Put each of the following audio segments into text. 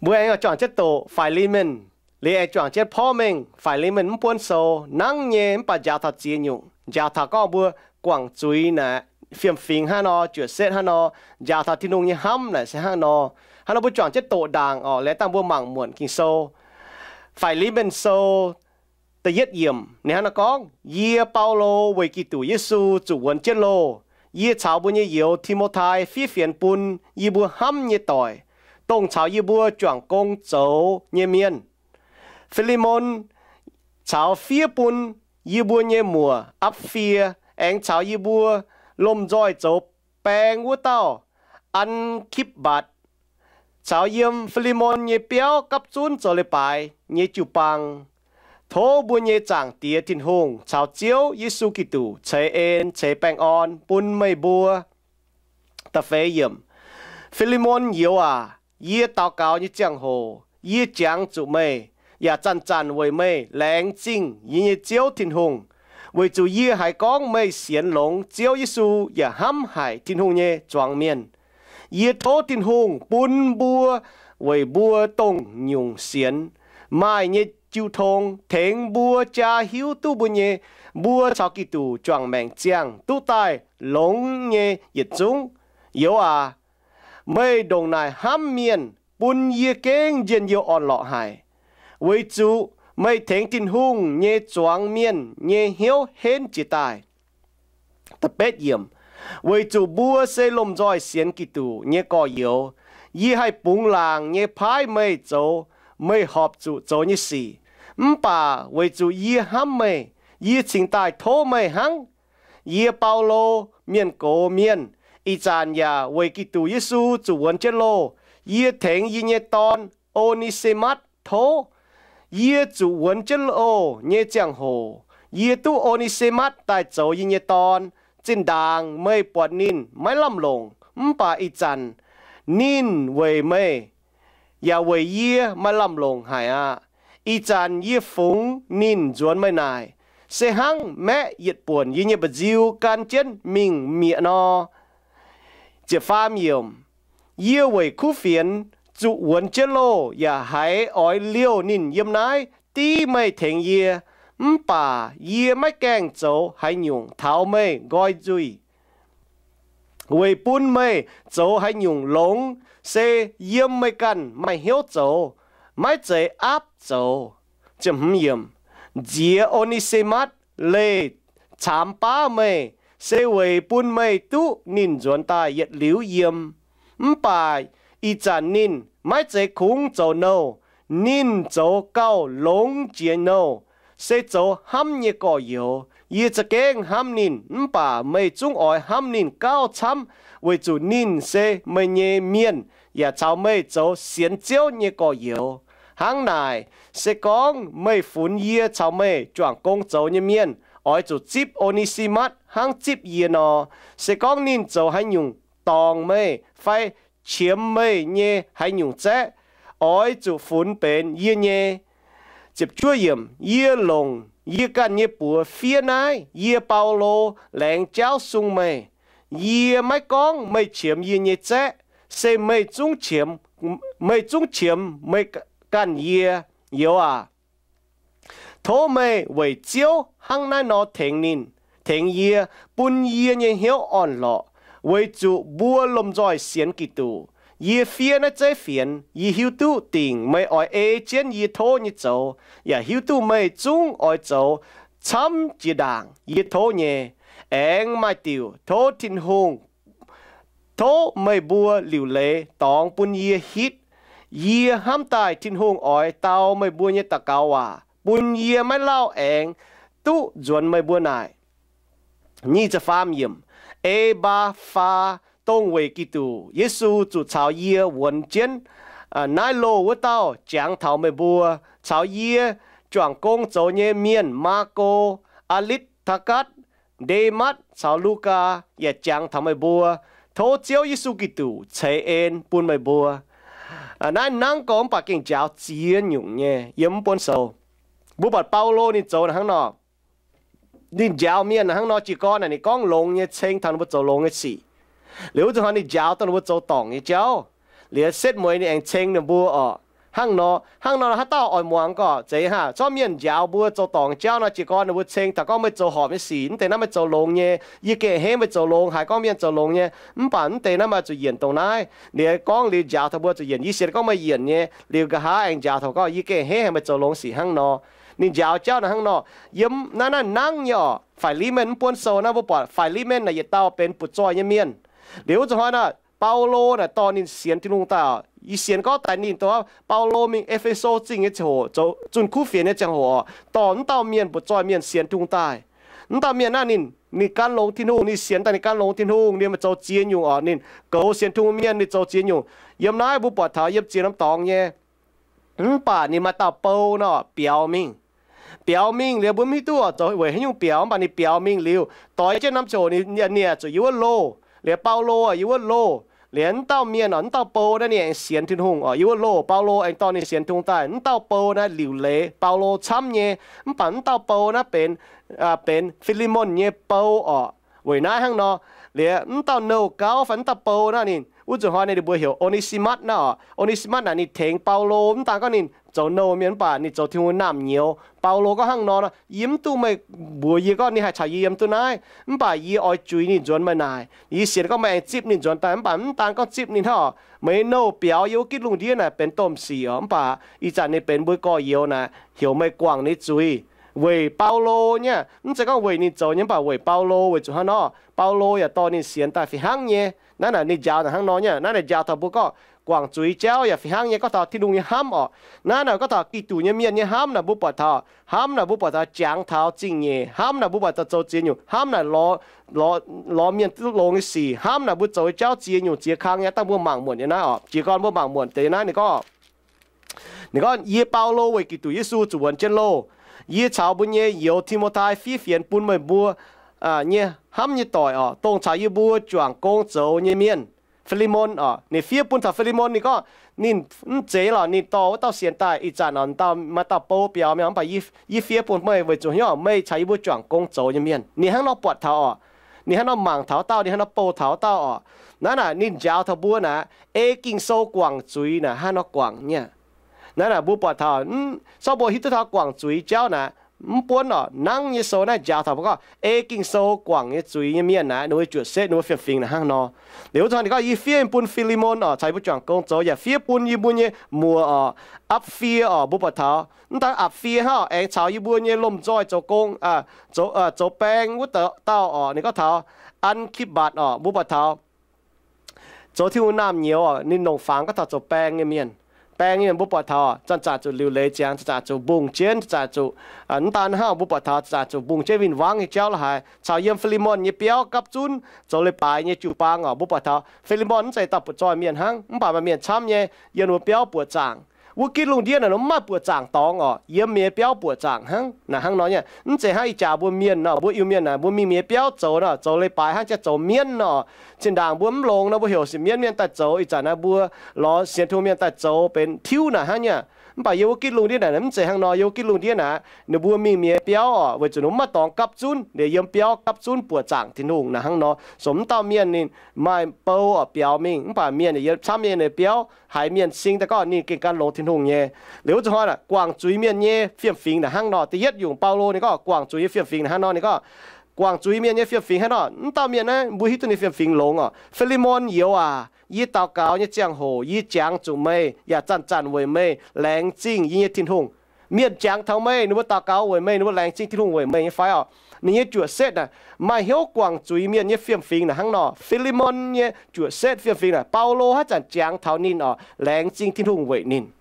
Mbuo aengx juangc jienv doqc Faix^li^men, liuz aengx juangc jienv porv mengh Faix^li^men mv buonv sou nangv nyei, mv baac njaaux taux ziex nyungc. Njaaux taux gorngv mbuo guangc zuiz naaic, fiem-fingx hnangv nor, juoqc setv hnangv nor, njaaux taux Tin-Hungh nyei hnamv naaic se hnangv nor. Hnangv nor mbuo juangc jienv doqc ndaangc orqc, liuz dangh mbuo mangc muonc Ging-Sou. Faix^li^men Sou da'yietv yiemc ninh hnangv naaiv gorngv, Yie, Baulo, weic Giduc Yesu zuqc wuonx jienv loh. Yie caux mbuo nyei youz, Ti^mo^tai, fiev fienx bun yie mbuo hnamv nyei doic, dongh caux yie mbuo juangc gong zoux nyei mienh, Fi^li^mon, caux fiev bun yie mbuo nyei muoc, Apc^fie, aengx caux yie mbuo lomh nzoih zoux baeng wuov dauh, An^kipv^mbatc, caux yiem Fi^li^mon nyei biauv gapv zunv zoux leiz-baaix nyei jiu-baang. Tov mbuo nyei Zaangc Diex Tin-Hungh caux Ziouv Yesu Giduc ceix en ceix baengh orn bun meih mbuo. Da'feix yiemc, Fi^li^mon youz aac, yie daux gaux nyei ziangh hoc yie jangx zuqc meih, yaac zanc-zanc weic meih laengz zingh yie nyei Ziouv Tin-Hungh, weic zuqc yie haiz gorngv meih sienx longx Ziouv Yesu yaac hnamv haic Tin-Hungh nyei zuangx mienh. Yie tov Tin-Hungh bun mbuo weic mbuo dongh nyungc sienx, maaih nyei jiu tong tengx mbuo jaa hiuv duqv mbuo nyei, mbuo caux Giduc juangc maengc ziangh duqv daaih longx nyei yietc zungv. Youz aac, meih ndongc naaic hnamv mienh, bun yie gengh njien-youh orn-lorqc haic, weic zuqc meih tengx Tin-Hungh nyei zuangx mienh nyei hnyouv henv jiez daaih. Weic zuqc mbuo se lomh nzoih sienx Giduc nyei gorx-youz, yie haih bungx laangc nyei paaiv meih zoux meih horpc zuqc zoux nyei sic. Mv baac weic zuqc yie hnamv meih, yie cingx daaih tov meih hnangv. Yie, Baulo, mienh gox mienh, ih zanc yaac weic Giduc Yesu zuqc wuonx jienv loh. Yie tengx yie nyei dorn, O^ni^si^matv, tov. Yie zuqc wuonx jienv loh nyei ziangh hoc yie duqv O^ni^si^matv daaih zoux yie nyei dorn. Zinh ndaangc meih buatc ninh maiv lamh longc, mv baac ih zanc ninh weic meih yaac weic yie maaih lamh longc haic aqv. Ih zanc yie fungx ninh nzuonx meih naaic, se hnangv maeqv yietc buonc yie nyei mba'nziu gan jienv mingh mi'aqv nor. Yie weic kuv fienx zuqc wuonx jienv loh yaac haiz oix liouh ninh yiem naaiv div meih tengx yie. Mv baac yie maiv gaengh zoux haaix nyungc taux meih nqoi nzuih. Weic bun meih zoux haaix nyungc longx se yiem meih ganh maaih hnyouv zoux, maiv zeiz aapv zoux. Nziex O^ni^si^matv leih caamx baav meih, se weic bun meih duqv ninh nzuonx daaih yietc liuz yiem. Mv baac ih zanc ninh maiv zeiz kungx zoux nouh. Ninh zoux gauh longx jiex nouh, se zoux hnamv nyei gorx-youz. Yie za'gengh hnamv ninh, mv baac meih zungv oix hnamv ninh gauh camv, weic zuqc ninh se meih nyei mienh yaac caux meih zoux sienx Ziouv nyei gorx-youz. Hnangv naaic, se gorngv meih funx yie caux meih juangc gong zoux nyei mienh oix zuqc zipv O^ni^si^matv hnangv zipv yie nor, se gorngv ninh zoux haaix nyungc dorngc meih fai qiemx meih nyei haaix nyungc zaeqv, oix zuqc funx benx yie nyei. Yie longc yie ganh nyei buoz fiev naaiv, yie, Baulo, laengz jauv sung meih. Yie maiv gorngv meih qiemx yie nyei zaeqv, se meih zungv qiemx, meih zungv qiemx meih ganh yie. Youz aac, tov meih weic Ziouv hnangv naaiv nor tengx ninh, tengx yie, bun yie nyei hnyouv orn-lorqc, weic zuqc mbuo lomh nzoih sienx Giduc. Yie fiev naaiv zeiv fienx, yie hiuv duqv dingc meih oix ei jienv yie tov nyei zoux, yaac hiuv duqv meih zungv oix zoux camv jiex ndaangc yie tov nyei. Aengx maaih diuc tov Tin-Hungh, tov meih mbuo liuc leiz dorngx bun yie hitv. Yie hnamv daaih Tin-Hungh oix dau meih mbuo nyei daux gaux waac, bun yie maiv lauh aengx duqv nzuonx meih mbuo naaic. E^mbaa^faa, dongh weic Giduc Yesu zuqc caux yie wuonx jienv naaiv loh wuov dauh, jangx taux meih mbuo. Caux yie juangc gong zoux nyei mienh, Maako, Aa^litv^taa^gatv, Nde^matv caux Lugaa yaac jangx taux meih mbuo. Tov Ziouv Yesu Giduc ceix en bun meih mbuo. Naaiv nangv gorx mv baac gengh njaaux ziex nyungc nyei yiem mv buonv sou. Mbuo buatc Baulo ninh zoux hnangv nor. Ninh njaaux mienh hnangv nor jiez gorn naaic, ninh gorngv longx nyei ceng taux ninh mbuo zoux longx nyei sic. Liuz wuov zanc hnoi ninh njaaux dongh ninh mbuo zoux dorngc nyei jauv. Liuz setv mueiz ninh aengx ceng ninh mbuo orqc. Hnangv nor, hnangv nor haaix dauh oix muangx gorqv zeiz hnangv. Zorqv mienh njaaux mbuo zoux dorngc jauv nor, jiez gorn ninh mbuo ceng taux gorngv meih zoux horpc nyei sic, mv deix naaiv meih zoux longx nyei. Yie gengh henv meih zoux longx, haiz gorngv mienh zoux longx nyei, mv baac mv deix naaiv maaih zuqc yienc dongh naaiv. Liuz gorngv liuz njaaux taux mbuo zuqc yienc. Yie sienx gorngv meih yienc nyei, liuz nqa'haav aengx njaaux taux gorngv yie gengh henv haiz meih zoux longx sic hnangv nor. Ninh njaaux jauv naaic hnangv nor. Yiem naaiv naaiv nangv nyei orqc, Faix^li^men mv buonv sou naaiv mbuo buatc Faix^li^men naaic yietc dauh benx butv-zoih nyei mienh. Liuz wuov zuqc hnoi naaic, Baulo naaic dorh ninh sienx Tin-Hungh daaih orqc. Yie sienx gorngv daaih ninh dongh Baulo mingh E^fe^so Zingh nyei ziangh hoc, zoux zunh kuv fienx nyei ziangh hoc orqc, dorh mv dauh mienh butv-zoih mienh sienx Tin-Hungh daaih. Mv dauh mienh naaiv ninh, ninh gan longx Tin-Hungh, ninh sienx daaih ninh gan longx Tin-Hungh, ninh zoux ziex nyungc orqc, ninh goux sienx Tin-Hungh mienh, ninh zoux ziex nyungc. Yiem naaiv mbuo buatc taux yiem ziex norm dorngx nyei. Mv baac ninh maaih dauh bou nor biaux mingh. Biaux mingh liuz mbuo mv hiuv duqv orqc, zoux weic haaix nyungc biaux, mv baac ninh biaux mingh liuz, doix jienv norm ziangh hoc ninh yaac zuqc yiem wuov loh. Liuz Baulo yiem wuov loh. Liuz mv dauh mienh orqc, mv dauh bou naaiv ninh aengx sienx Tin-Hungh orqc, yiem wuov loh. Baulo aengx dorh ninh sienx Tin-Hungh daaih. Mv dauh bou naaiv liuc leiz Baulo camv nyei, mv baac mv dauh bou naaiv benx, benx Fi^li^mon nyei bou orqc. Weic naaiv hnangv nor, liuz mv dauh nouh gauv fai mv dauh bou naaiv ninh, wuov zuqc hnoi ninh mbuo heuc O^ne^si^matv naaiv orqc. O^ne^si^matv naaic ninh tengx Baulo, mv daan gorngv ninh zoux nouh mienh mv baac ninh zoux Tin-Hungh naamh nyouz. Baulo gorngv hnangv nor, Yie mv duqv meih mbuox yie gorngv ninh haih caux yie yiem duqv naaiv, mv baac yie oix juix ninh nzuonx meih naaic. Yie sienx gorngv meih aengx zipv ninh nzuonx daaih, mv baac mv daan gorngv zipv ninh hnangv orqc. Meih nouh biaux yiem wuov gitv lungh ndiev naaic benx domh sic orqc, mv baac ih zanc ninh benx mbuo gorx-youz naaic, heuc meih guangc ninh zuiz. Weic Baulo nyei, mv zeiz gorngv weic ninh zoux nyei, mv baac weic Baulo. Weic zuqc hnangv nor, Baulo yaac dorh ninh sienx daaih fih hnangv nyei. Naaiv naaic ninh njaaux naaic hnangv nor nyei. Naaiv naaic njaaux taux mbuo gorngv guangc zuiz jauv yaac fih hnangv nyei, gorngv taux Tin-Hungh nyei hnamv orqc. Naaiv naaic gorngv taux Giduc nyei mienh nyei hnamv naaic mbuo buatc taux, hnamv naaic mbuo buatc taux jangx taux zingh nyeic, hnamv naaic mbuo buatc taux zoux ziex nyungc, hnamv naaic lorz, lorz, lorz mienh duqv longx nyei sic, hnamv naaic mbuo zoux jauv ziex nyungc ziex kang nyei. Dangh mbuo mangc muonc nyei naaiv orqc, jiez gorn mbuo mangc muonc deix naaiv ninh gorngv, ninh gorngv, Yie Baulo weic Giduc Yesu zuqc wuonx jienv loh. Yie caux mbuo nyei youz Ti^mo^tai fiev fienx bun meih mbuo nyei hnamv nyei doic orqc, dongh caux yie mbuo juangc gong zoux nyei mienh, Fi^li^mon orqc. Ninh fiev bun taux Fi^li^mon, ninh gorngv, ninh mv zeiz lorqc, ninh dorh wuov dauh sienx daaih. Ih zanc orqc, dauh maaih dauh bou biaux mingh, mv baac yie fiev bun meih weic zuqc hnyouv meih caux yie mbuo juangc gong zoux nyei mienh. Ninh hnangv nor buatc taux orqc, ninh hnangv nor mangc taux dauh, ninh hnangv nor bouh taux dauh orqc. Naaiv naaic ninh njaaux taux mbuo naaic, ei Ging-Sou guangc zuiz naaic hnangv nor guangc nyei. Naaiv naaic mbuo buatc taux, sorng mbuo hiuv duqv taux guangc zuiz jauv naaic, mv buonv orqc, nangv nyei sou naaiv njaaux taux mbuo gorngv ei Ging-Sou guangc nyei zuiz nyei mienh naaic, ninh mbuo juoqc setv ninh mbuo fiem-fingx naaic hnangv nor. Liuz wuov zanc ninh gorngv, Yie fiev bun Fi^li^mon orqc, caux yie mbuo juangc gong zoux, yaac fiev bun yie mbuo nyei muoc orqc, Apc^fie orqc. Mbuo buatc taux mv daan Apc^fie hnangv aengx caux yie mbuo nyei lomh nzoih zoux gong, zoux baeng wuov dauh orqc. Ninh gorngv taux An^ki^mbatc orqc. Mbuo buatc taux zoux Tin-Hungh naamh nyouz orqc, ninh longc fangx gorngv taux zoux baeng nyei mienh. Baeng nyei mienh mbuo buatc taux zanc-zanc zuqc liuc leiz ziangx, zanc-zanc zuqc mbungh jienv, zanc-zanc zuqc, mv daan hnangv, mbuo buatc taux zanc-zanc zuqc mbungh jienv win-wangv nyei jauv la'haaix. Caux yiem Fi^li^mon nyei biauv gapv zunv zoux leiz-baaix nyei jiu baang orqc. Mbuo buatc taux Fi^li^mon mv zeiz dauh butv-zoih mienh hnangv, mv baac maaih mienh camv nyei yiem ninh mbuo biauv buoqc zaangc. Wuov gitv lungh ndiev naaic mv maaih buoqc zaangc dorngx orqc. Yiem mienh nyei biauv buoqc zaangc hnangv. Naaic hnangv nor nyei, mv zeiz hnangv ih jaax mbuo mienh nor, mbuo Iu-Mienh naaic, mbuo mingh mienh biauv zoux nor, zoux leiz-baaix hnangv jiex zoux mienv nor. Zinh ndaangc mbuo mv longx nor, mbuo heuc sienx mienv mienh daaih zoux. Ih zanc naaiv mbuo lorz sienx Tin-Hungh mienh daaih zoux benx tiuv naaic hnangv nyei. Mv baac yiem wuov gitv lungh ndiev naaic mv zeiz hnangv nor. Yiem wuov gitv lungh ndiev naaic, ninh mbuo mingh mienh biauv orqc, weic zuqc ninh mbuo maiv dorngx gapv zunv, liuz yiem biauv gapv zunv buoqc zaangc Tin-Hungh naaic hnangv nor. Sou mv dauh mienh ninh maaih bou orqc biaux mingh, mv baac mienh yiem camv nyei ninh biauv haiz mienh sing daaih gorngv ninh gengh gan longx Tin-Hungh nyei. Liuz wuov zuqc hnoi naaic guangc zuiz mienh nyei fiem-fingx naaic hnangv nor. Da'yietv nyungc, Baulo ninh gorngv guangc zuiz nyei fiem-fingx naaic hnangv nor. Ninh gorngv guangc zuiz mienh nyei fiem-fingx hnangv nor. Mv dauh mienh naaiv mbuo hiuv duqv ninh fiem-fingx longx orqc. Fi^li^mon youz aac, yie daux gaux nyei ziangh hoc yie jangx zuqc meih yaac zanc-zanc weic meih laengz zingh yie nyei Tin-Hungh. Mienh jangx taux meih, ninh mbuo daux gaux weic meih, ninh mbuo laengz zingh Tin-Hungh weic meih nyei fai orqc? Ninh nyei juoqc setv naaic maaih hnyouv guangc zuiz mienh nyei fiem-fingx naaic hnangv nor. Fi^li^mon nyei juoqc setv fiem-fingx naaic, Baulo haaix zanc jangx taux ninh orqc, laengz zingh Tin-Hungh weic ninh.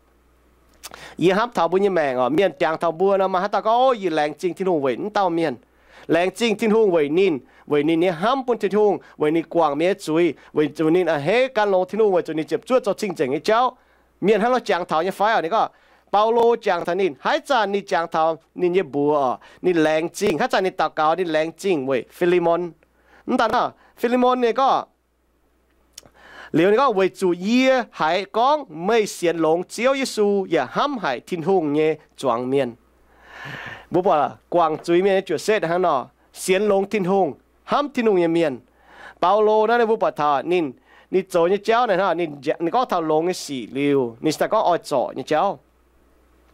Yie hnamv taux mbuo nyei maengc orqc, mienh jangx taux mbuo nor, maaih haaix dauh gorngv, Ov, yie laengz zingh Tin-Hungh weic mv dauh mienh. Laengz zingh Tin-Hungh weic ninh, weic ninh nyei hnamv bun Tin-Hungh, weic ninh guangc mienh nyei zuiz, weic zuqc ninh a'hneiv gan longx Tin-Hungh, weic zuqc ninh ziepc zuoqv zoux cing-nzengc nyei jauv. Mienh hnangv nor jangx taux nyei fai orqc? Ninh gorngv, Baulo jangx taux ninh, haaix zanc ninh jangx taux ninh nyei mbuox orqc, ninh laengz zingh. Haaix zanc ninh daux gaux ninh laengz zingh weic Fi^li^mon. Mv daan naaic, Fi^li^mon ninh gorngv, liuz ninh gorngv, Weic zuqc yie haiz gorngv meih sienx longx Ziouv Yesu yaac hnamv haic Tin-Hungh nyei zuangx mienh. Mbuo buatc guangc zuiz mienh nyei juoqc setv hnangv nor, sienx longx Tin-Hungh, hnamv Tin-Hungh nyei mienh. Baulo naaiv mbuo buatc taux ninh, ninh zoux nyei jauv naaic, ninh gorngv taux longx nyei sic liuz, ninh se daaih gorngv oix zorc nyei jauv.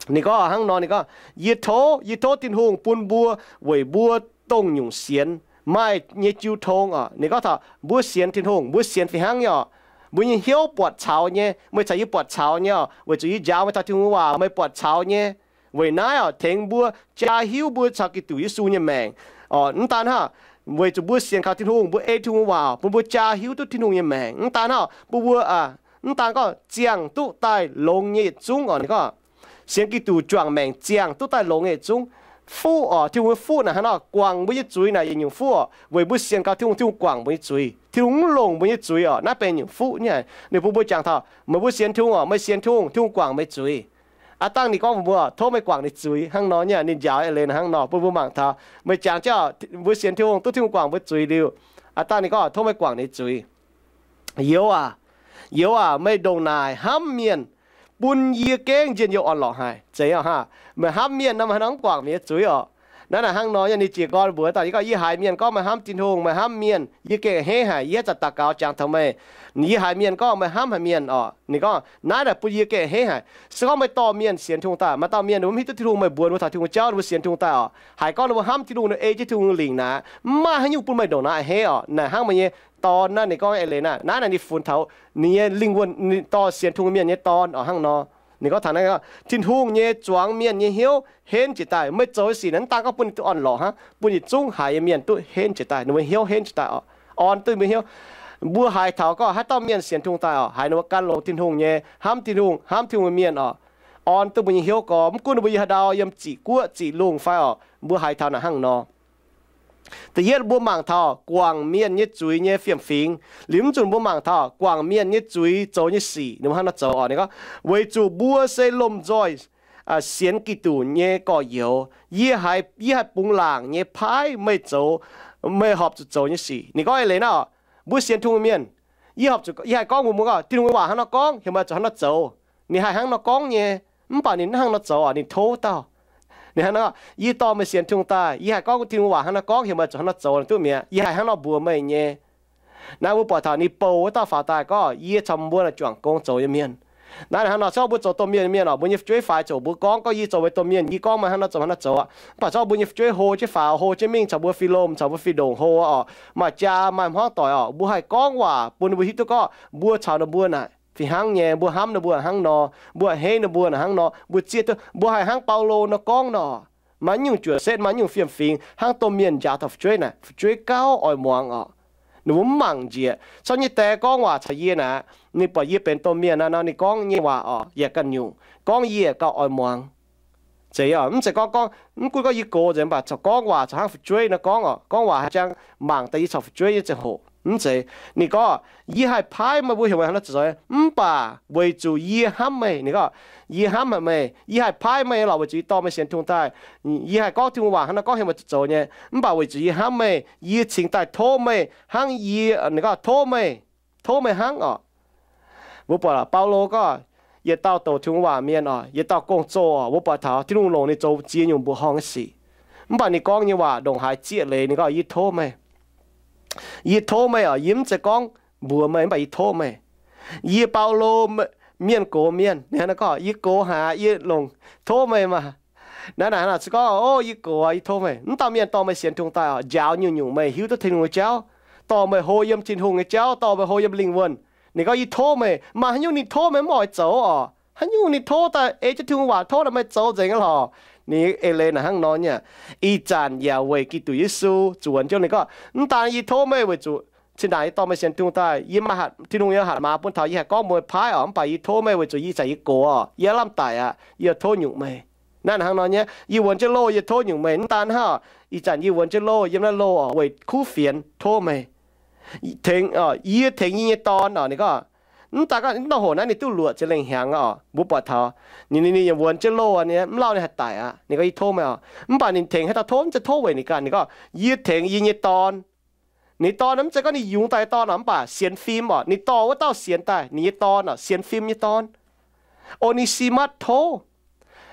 Ninh gorngv hnangv nor, ninh gorngv, Yie tov, yie tov Tin-Hungh bun mbuo, weic mbuo dongh nyungc sienx maaih nyei jiu tong oc. Ninh gorngv taux mbuo sienx Tin-Hungh, mbuo sienx fih hnangv nyei oc. Mbuo nyei hnyouv buatc caux nyei, meih caux yie buatc caux nyei oc, weic zuqc yie njaaux meih taux Tin-Hungh nyei waac, meih buatc caux nyei. Weic naaiv oc, tengx mbuo jaa hiuv mbuo caux Giduc Yesu nyei maengc oc. Mv daan hnangv, weic zuqc mbuo sienx kaux Tin-Hungh, mbuo ei Tin-Hungh waac bun mbuo jaa hiuv duqv Tin-Hungh nyei maengc. Mv daan hnangv, bun mbuo, mv daan gorngv ziangh duqv daaih longx nyei yietc zungv oc. Ninh gorngv sienx Giduc juangc maengc ziangh duqv daaih longx nyei yietc zungv. Fuqv oc, Tin-Hungh nyei fuqv naaic hnangv nor, guangc mbuo nyei zuiz naaic yietc nyungc fuqv oc. Weic mbuo sienx kaux Tin-Hungh, Tin-Hungh guangc mbuo nyei zuiz. Tin-Hungh mv longc mbuo nyei zuiz oc. Naaiv benx nyungc fuqv nyei. Ninh bun mbuo jangx taux, meih mbuo sienx Tin-Hungh oc, meih sienx Tin-Hungh, Tin-Hungh guangc meih zuiz. Aav dangh ninh gorngv mbuox mbuo, Tov meih guangc ninh zuiz. Hnangv nor nyei, ninh njaaux eix leiz hnangv nor bun mbuo mangc taux. Meih jangx jienv, mbuo sienx Tin-Hungh, duqv Tin-Hungh guangc mbuo zuiz liuz, aav dangh ninh gorngv, Tov meih guangc ninh zuiz. Youz aac, youz aac, meih ndongc naaic hnamv mienh, bun yie gengh njien-youh orn-lorqc haic. Zeiz aqv, meih hnamv mienh nor, meih hnangv nor mv guangc mienh nyei zuiz oc. Naaiv naaic hnangv nor nyei, ninh jiez gorn mbuox daaih, yie gorngv, Yie haiz mienh gorngv meih hnamv Tin-Hungh, meih hnamv mienh, yie gengh a'hneiv haic. Yie haaix zanc daux gaux jangx taux meih, yie haiz mienh gorngv meih hnamv haic mienh oc. Ninh gorngv, Naaiv naaic bun yie gengh a'hneiv haic. Se gorngv meih dorh mienh sienx Tin-Hungh daaih, maaih dauh mienh ninh mbuo mv hiuv duqv Tin-Hungh, meih mbuox ninh mbuo taux Tin-Hungh jauv, ninh mbuo sienx Tin-Hungh daaih oc, haiz gorngv ninh mbuo hnamv Tin-Hungh, ninh ei jienv Tin-Hungh lingc naaic, mv maaih haaix nyungc bun meih ndongc naaiv a'hneiv oc. Naaic hnangv meih nyei dorn naaiv, ninh gorngv eix leiz naaiv, naaiv naaic ninh funx taux ninh nyei lingh wuonh, ninh dorh sienx Tin-Hungh mienh nyei dorn oc. Hnangv nor, ninh gorngv taux naaiv, Tin-Hungh nyei zuangx mienh nyei hnyouv henv jiez daaih. Meih zoux nyei sic naaic mv daan gorngv bun ninh duqv orn-lorqc hnangv, bun yietc zungv haiz nyei mienh duqv henv jiez daaih, ninh mbuo hnyouv henv jiez daaih oc. Orn duqv mbuo hnyouv. Mbuo haiz taux gorngv haaix dauh mienh sienx Tin-Hungh daaih oc, haiz ninh mbuo gan longx Tin-Hungh nyei, hnamv Tin-Hungh, hnamv Tin-Hungh mienh oc, orn duqv mbuo nyei hnyouv gorx, mv gunv ninh mbuo yiem haaix ndau, yiem ziqc guoqv ziqc lungh fai oc, mbuo haiz taux naaic hnangv nor. Da'yietv, mbuo mangc taux guangc mienh nyei zuiz nyei fiem-fingx. Liuz mv zunc mbuo mangc taux guangc mienh nyei zuiz zoux nyei sic, ninh mbuo hnangv nor zoux oc. Ninh gorngv, Weic zuqc mbuo se lomh nzoih sienx Giduc nyei gorx-youz, yie haih, yie haih bungx laangc nyei paaiv meih zoux, meih horpc zuqc zoux nyei sic. Ninh gorngv eix leiz naaiv oc, mbuo sienx Tin-Hungh mienh, yie horpc zuqc, yie haih gorngv mbuox mbuo gorngv Tin-Hungh nyei waac hnangv nor gorngv, heuc meih zuqc hnangv nor zoux. Ninh haih hnangv nor gorngv nyei, mv baac ninh mv hnangv nor zoux oc, ninh tov dauh. Ninh hnangv nor, Yie dorh meih sienx Tin-Hungh daaih, yie haih gorngv Tin-Hungh waac hnangv nor gorngv, heuc meih zuqc hnangv nor zoux, ninh duqv mi'aqv. Yie haih hnangv nor mbuox meih nyei. Naaiv mbuo buatc taux ninh bouh wuov dauh faaux daaih gorngv, Yie caux mbuo naaic juangc gong zoux nyei mienh. Naaiv hnangv nor, se gorngv mbuo zoux domh mienh nyei mienh oc, mbuo nyei fu'jueiv faix ziouc mbuo gorngv, gorngv yie zoux meih domh mienh, yie gorngv meih hnangv nor zoux, hnangv nor zoux aqv. Mv baac se gorngv mbuo nyei fu'jueiv hlo jienv faaux, hlo jienv mingh caux mbuo fih lomh caux mbuo fih ndongc hlo oc, maaih jaa maaih hmuangv doic oc, mbuo haih gorngv waac bun ninh mbuo hiuv duqv gorngv mbuo caux ninh mbuo naaic fih hnangv nyei, mbuo hnamv ninh mbuo hnangv nor, mbuo a'hneiv ninh mbuo hnangv nor, mbuo zieqv duqv, mbuo haih hnangv Baulo nor gorngv nor, maaih nyungc juoqc setv, maaih nyungc fiem-fingx, hnangv domh mienh njaaux taux fu'jueiv naaic, fu'jueiv gauh oix muangx oc. Ninh mbuo mv mangc njiec. Camv nyei die gorngv waac caux yie naaic, ninh buatc yie benx domh mienh naaiv nor, ninh gorngv nyei waac oc, yaac ganh nyungc gorngv yie gauh oix muangx. Zeiz oc, mv zeiz gorngv, gorngv, mv gunv gorngv yie gox nzengc, mv baac corc gorngv waac corc hnangv fu'jueiv nor gorngv oc. Gorngv waac haaix jangx mangc daaih yie corc fu'jueiv nyei ziangh hoc. Mv zeiz. Ninh gorngv, Yie haih paaiv meih mbuo heuc meih hnangv nor zoux, mv baac weic zuqc yie hnamv meih. Ninh gorngv, Yie hnamv haic meih. Yie haih paaiv meih lorqc weic zuqc yie dorh meih sienx Tin-Hungh daaih. Yie haih gorngv Tin-Hungh waac hnangv nor gorngv heuc meih zuqc zoux nyei. Mv baac weic zuqc yie hnamv meih, yie cingx daaih tov meih hnangv yie, ninh gorngv tov meih, tov meih hnangv oc. Mbuo buatc Baulo gorngv, yietc dauh douc Tin-Hungh waac mienh oc, yietc dauh gong-zoh oc, mbuo buatc taux Tin-Hungh longc ninh zoux ziex nyungc mbuoqc horngh nyei sic. Mv baac ninh gorngv nyei waac ndongc haaix zieqv leiz, ninh gorngv, Yie tov meih. Yie tov meih oc, yie mv zeiz gorngv mbuox meih, mv baac yie tov meih. Yie Baulo, mienh gox mienh, ninh hnangv nor gorngv, yie gox haic, yie longc tov meih maah. Naaiv naaic hnangv nor se gorngv, O, yie gox, yie tov meih. Mv dauh mienh dorh meih sienx Tin-Hungh daaih oc, njaaux nyungc-nyungc meih hiuv duqv Tin-Hungh nyei jauv, dorh meih hlo yiem Tin-Hungh nyei jauv, dorh meih hlo yiem lingh wuonh. Ninh gorngv, Yie tov meih. Maaih haaix nyungc ninh tov meih mv oix zoux oc? Haaix nyungc ninh tov daaih ei jienv Tin-Hungh waac tov daaih meih zoux nzengc aqv lorqc? Ninh eix leiz naaic hnangv nor nyei. Ih zanc yaac weic Giduc Yesu zuonx jienv ninh gorngv, Mv daan yie tov meih weic zuqc cin-ndaangc yie dorh meih sienx Tin-Hungh daaih, yie maaih hatc, Tin-Hungh nyei hatc maaz bun taux yie haih gorngv mbuox meih paaiv oc. Mv baac yie tov meih weic zuqc ih zanc yie gox oc, yie lamh daic aqv, yie tov nyungc meih. Naaiv hnangv nor nyei, yie wuonx jienv loh, yie tov nyungc meih. Mv daan hnangv, ih zanc yie wuonx jienv loh, yiem naaiv loh oc, weic kuv fienx tov meih. Tengx, yie tengx yie nyei dorn oc. Ninh gorngv, mv daan gorngv mv dauh hoc naaiv ninh duqv luoqc ziex lengh hnyangx oc. Mbuo buatc taux ninh, ninh, ninh yaac wuonx jienv loh nyei, mv lauh ninh haih daic aqv. Ninh gorngv, Yie tov meih oc. Mv baac ninh tengx haaix dauh tov, mv zeiz tov weic ninh ganh. Ninh gorngv, Yie tengx yie nyei dorn. Ninh dorn mv zeiz gorngv ninh yungz daaih nyei dorn oc, mv baac sienx fim oc. Ninh dorh wuov dauh sienx daaih, ninh nyei dorn oc, sienx fim nyei dorn, O^ni^si^matv tov.